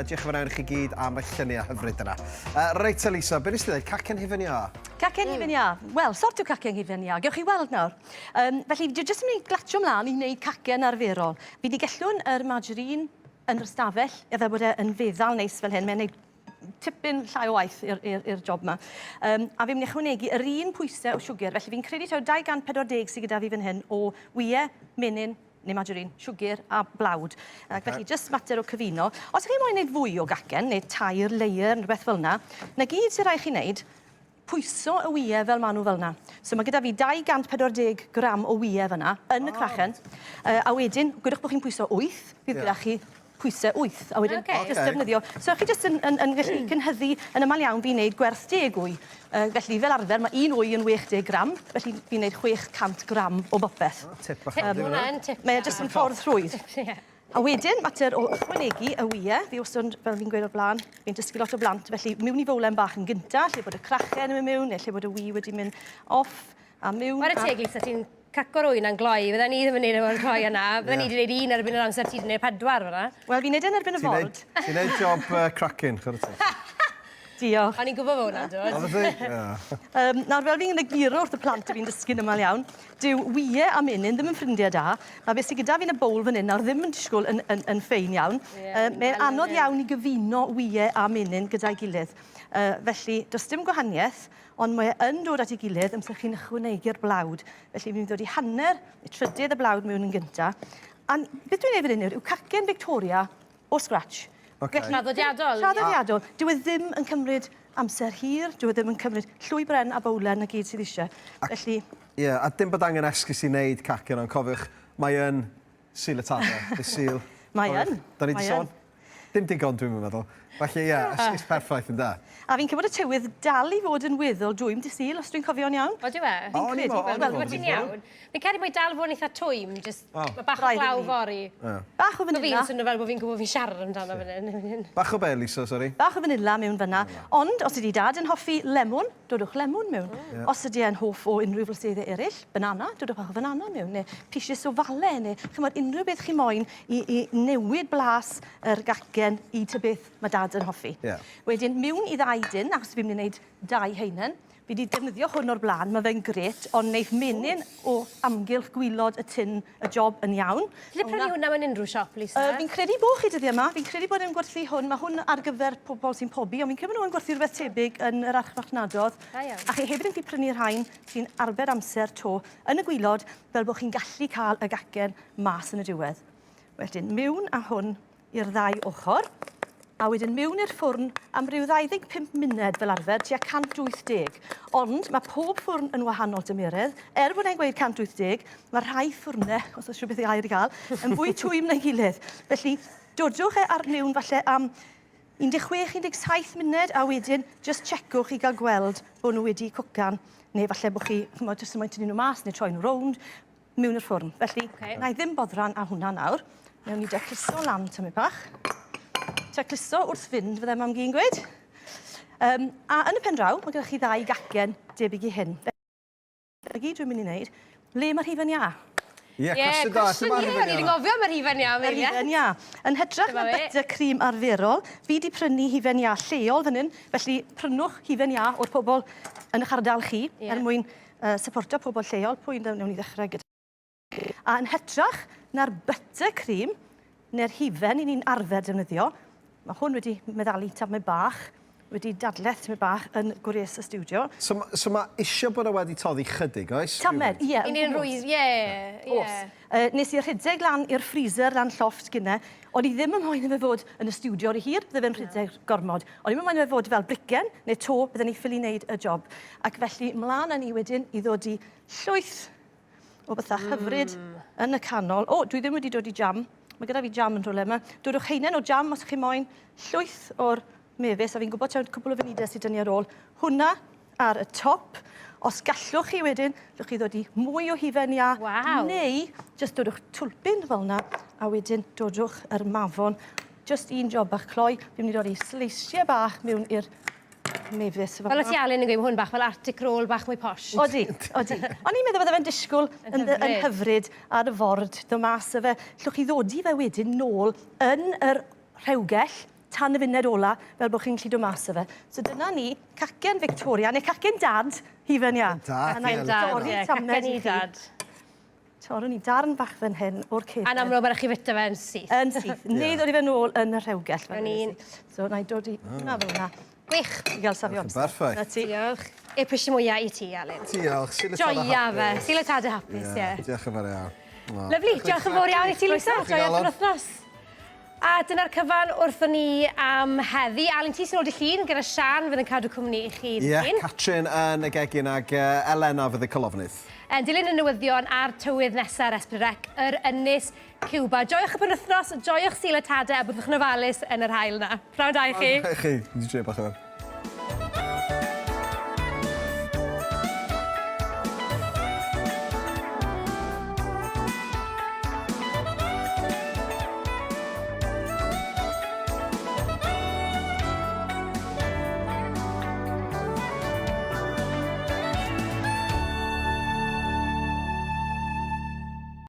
Diolch yn fawr iawn i chi gyd am y lluniau hyfryd yna. Uh, reit, Elisa, be nes ti ddweud? Cacen hufen iâ? Cacen mm. hufen iâ. Wel, sort o cacen hufen iâ. Gewch chi weld nawr. Um, felly, dwi jyst yn mynd i glatio mlaen i wneud cacen arferol. Fi wedi gellwn yr margarine yn yr ystafell, efo bod e yn feddal neis fel hyn. Mae'n gwneud tipyn llai o waith i'r job yma. Um, a fi'n mynd i ychwanegu yr un pwysau o siwgr. Felly fi'n credu taw 240 sydd gyda fi fan hyn o wyau, menyn, neu margarine, siwgr a blawd. Ac felly, jyst mater o cyfuno. Os ych chi moyn gwneud fwy o gacen, neu tair layer, neu rhywbeth fel yna, na gyd sy'n rhaid chi wneud, pwyso y wyau fel maen nhw fel yna. So mae gyda fi 240 gram o wyau fyna yn y crachen. Uh, a wedyn, gwydwch bod chi'n pwyso 8, fydd gyda chi pwysau 8. A wedyn, okay. just defnyddio. So chi jyst yn, yn, yn gallu cynhyddu yn aml iawn fi'n neud gwerth deg wy. Uh, felly fel arfer mae un wy yn 60 gram, felly fi'n neud 600 gram o bopeth. Oh, tip bach um, hwnna'n tip. Mae e jyst yn ffordd rhwydd. A wedyn, mater o ychwanegu y wyau, fi wastad, fel fi'n gweud o'r blaen, fi'n dysgu lot o blant, felly mewn i fowlen bach yn gynta, lle bod y crachen yn mynd mewn, neu lle bod y wy wedi mynd off, A miwn... Ware teg Lisa, ti'n caco'r wy na'n gloi. Fydden ni ddim yn neud e mor gloi yna. Fydden ni wedi neud un erbyn yr amser ti wedi neud pedwar fyna. Wel, fi'n neud e'n erbyn y ford. Ti'n neud job uh, cracking, chwarae teg. Diolch. O'n i'n gwybod fod hwnna'n dod. Oedd ti? Um, nawr, fel fi'n egluro wrth y plant y fi'n dysgu'n yma iawn, dyw wyau a menyn ddim yn ffrindiau da. Mae beth sydd gyda fi'n y bowl fan hyn nawr ddim yn disgwyl yn, yn, yn ffein iawn. Yeah, um, Mae'n anodd iawn i gyfuno wyau a menyn gyda'i gilydd. Uh, felly, does dim gwahaniaeth. Ond mae e yn dod at ei gilydd amser chi'n ychwanegu'r blawd. Felly fi'n mynd i ddod i hanner, neu trydydd y blawd mewn yn gynta. A beth dwi'n ei fan hyn yw cacen Victoria o scratch. Okay. Felly, Traddodiadol. Traddodiadol. Dyw e ddim yn cymryd amser hir, dyw e ddim yn cymryd llwy bren a bowlen na gyd sydd eisiau. Felly... Ie, yeah, a dim bod angen esgus i wneud cacen, ond cofiwch, mae yn Sul y Tadau, dydd Sul. Mae yn. Da ni 'di sôn. Dim digon, dwi'm yn meddwl. Felly, ie, esgus perffaith, ynde? A fi'n credu bod y tywydd dal i fod yn weddol dwym dydd Sul, os dwi'n cofio'n iawn. Odyw e? Fi'n credu. O, o'n i'n Wel, ti'n iawn. Fi'n credu mae dal fod yn eitha twym, jyst mae bach o glaw fory. Bach o fanila. Fi'n swnio fel bod fi'n gwybod fi'n siarad amdano fan hyn. Bach o be, Lisa, sori? Bach o fanila mewn fan'na. Ond, os ydi dad yn hoffi lemwn, dodwch lemwn mewn. Os ydi e'n hoff o unrhyw flyseidde eraill, banana, dodwch bach o fanana mewn, neu pishys o fale, neu chimod, unrhyw beth chi moyn i, i newid blas yr gacen i ta beth mae dad yn hoffi. Yeah. Wedyn, mewn i ddau dyn, achos fi'n mynd i wneud dau haenen, fi wedi defnyddio hwn o'r blaen, mae fe'n gret, ond wneith menyn o amgylch gwylod y tin y job yn iawn. Lle prynu hwnna mewn unrhyw siop, Lisa? Uh, fi'n credu bod chi dyddiau yma. Fi'n credu bod e'n gwerthu hwn. Mae hwn ar gyfer pobl sy'n pobi, ond fi'n credu bod nhw'n gwerthu rhywbeth tebyg yn yr archfarchnadodd. Da iawn. A chi hefyd yn gallu prynu rhain sy'n arbed amser to yn y gwylod, fel bod chi'n gallu cael y gacen mas yn y diwedd. Wedyn, miwn a hwn i'r ddau ochr, a wedyn miwn i'r ffwrn am ryw 25 munud fel arfer, tua 180. Ond mae pob ffwrn yn wahanol dymeredd. Er bod e'n gweud 180, mae rhai ffwrnau, os oes rhywbeth i air i gael, yn fwy twym na'i gilydd. Felly, dodwch e ar miwn falle am 16-17 munud, a wedyn jyst checwch i gael gweld bod nhw wedi cwcan, neu falle bod chi, chymod, jyst yn moyn tynnu nhw mas neu troi nhw rownd mewn i'r ffwrn. Felly, okay. na i ddim boddran â hwnna nawr. Newn ni dacluso lan tymed bach. Tacluso wrth fynd, fydde mam gi'n gweud. Um, a yn y pen draw, mae gyda chi ddau gacen debyg i hyn. Felly, gyd dwi'n mynd i wneud, le mae'r hufen iâ? Ie, yeah, cwestiwn da. Cwestiwn, ie, o'n i'n gofio am yr hufen iâ. Yr hufen iâ. Yn hytrach na buttercream arferol, fi di prynu hufen iâ lleol fan hyn, felly prynwch hufen iâ o'r pobl yn eich ardal chi, yeah. er mwyn uh, supportio pobl lleol, pwy wnawn ni ddechrau gyda. A yn hytrach na'r buttercream neu'r hufen i ni'n arfer defnyddio, mae hwn wedi meddalu tamed bach, wedi dadleth tamed bach yn gwres y stiwdio. So, so mae eisiau bod e wedi toddi chydig, oes? Tamed, ie. I ni'n rwydd, ie, ie. Uh, nes i rhedeg lan i'r freezer lan llofft gynne. O'n i ddim yn moyn iddo fe fod yn y stiwdio rhy hir, bydde fe'n rhedeg gormod. O'n i'm yn moyn iddo fe fod fel bricen neu to, bydden ni ffili wneud y job. Ac felly, mlaen â ni wedyn i ddod i llwyth o bethau hyfryd yn y canol. O, dwi ddim wedi dod i jam. Mae gyda fi jam yn rhywle yma. Dodwch heinen o jam os ych chi moyn. Llwyth o'r mefus, a fi'n gwybod taw cwpl o funudau sydd 'da ni ar ôl. Hwnna ar y top. Os gallwch chi wedyn, llwch chi ddod i mwy o hufen iâ. Waw. Neu jyst dodwch twlpyn fel yna, a wedyn dodwch yr mafon. Just un job bach cloi. Fi'n mynd i dod i sleisiau bach mewn i'r mefus. Fel o ti Alun yn gweud, mae hwn bach fel Arctic roll bach mwy posh. Odi, odi. O'n i'n meddwl bydde fe'n disgwyl yn, yn hyfryd ar y ford, dod mas â fe. Llwch chi ddodi fe wedyn nôl yn yr rhewgell. tan y funud ola, fel bod chi'n gallu dod mas o fe. So dyna ni, cacen Victoria, neu cacen dad, hufen iâ. Dad, A na i ie, dorri Ie, tamed cacen i i chi. dad. Torwn ni darn bach fan hyn o'r cefn. A'n amlwg, mae rhaid chi fita fe'n syth. Yn syth. Neu ddod i fe nôl yn y rhewgell. fel Yn wedes un. i. So, na i dod i hwnna fel hwnna. Gwych. I gael safio amser. Berffaith. Na ti. Diolch. E pwysio mwyaf i ti, Alun. Diolch. Sul y Tadau Joia fe. Hapus. Sul y Tadau Hapus, ie. Diolch yn fawr iawn. O. Lyfli, diolch yn fawr iawn i ti, Lisa. Diolch i Joia galon. penwythnos. A dyna'r cyfan wrthon ni am heddi. Alun, ti sy'n ôl dy llun gyda Sian fydd yn cadw cwmni i chi Ie, yeah, Catrin yn y gegin ag uh, Elena fydd y colofnydd. Yn dilyn y newyddion a'r tywydd nesaf ar S4C, yr Ynys Cuba. Joiwch y penwythnos, joiwch Sul y Tadau a byddwch yn ofalus yn yr haul 'na. Prynhawn da i chi. Prynhawn da i chi. Dwi'n trio bach o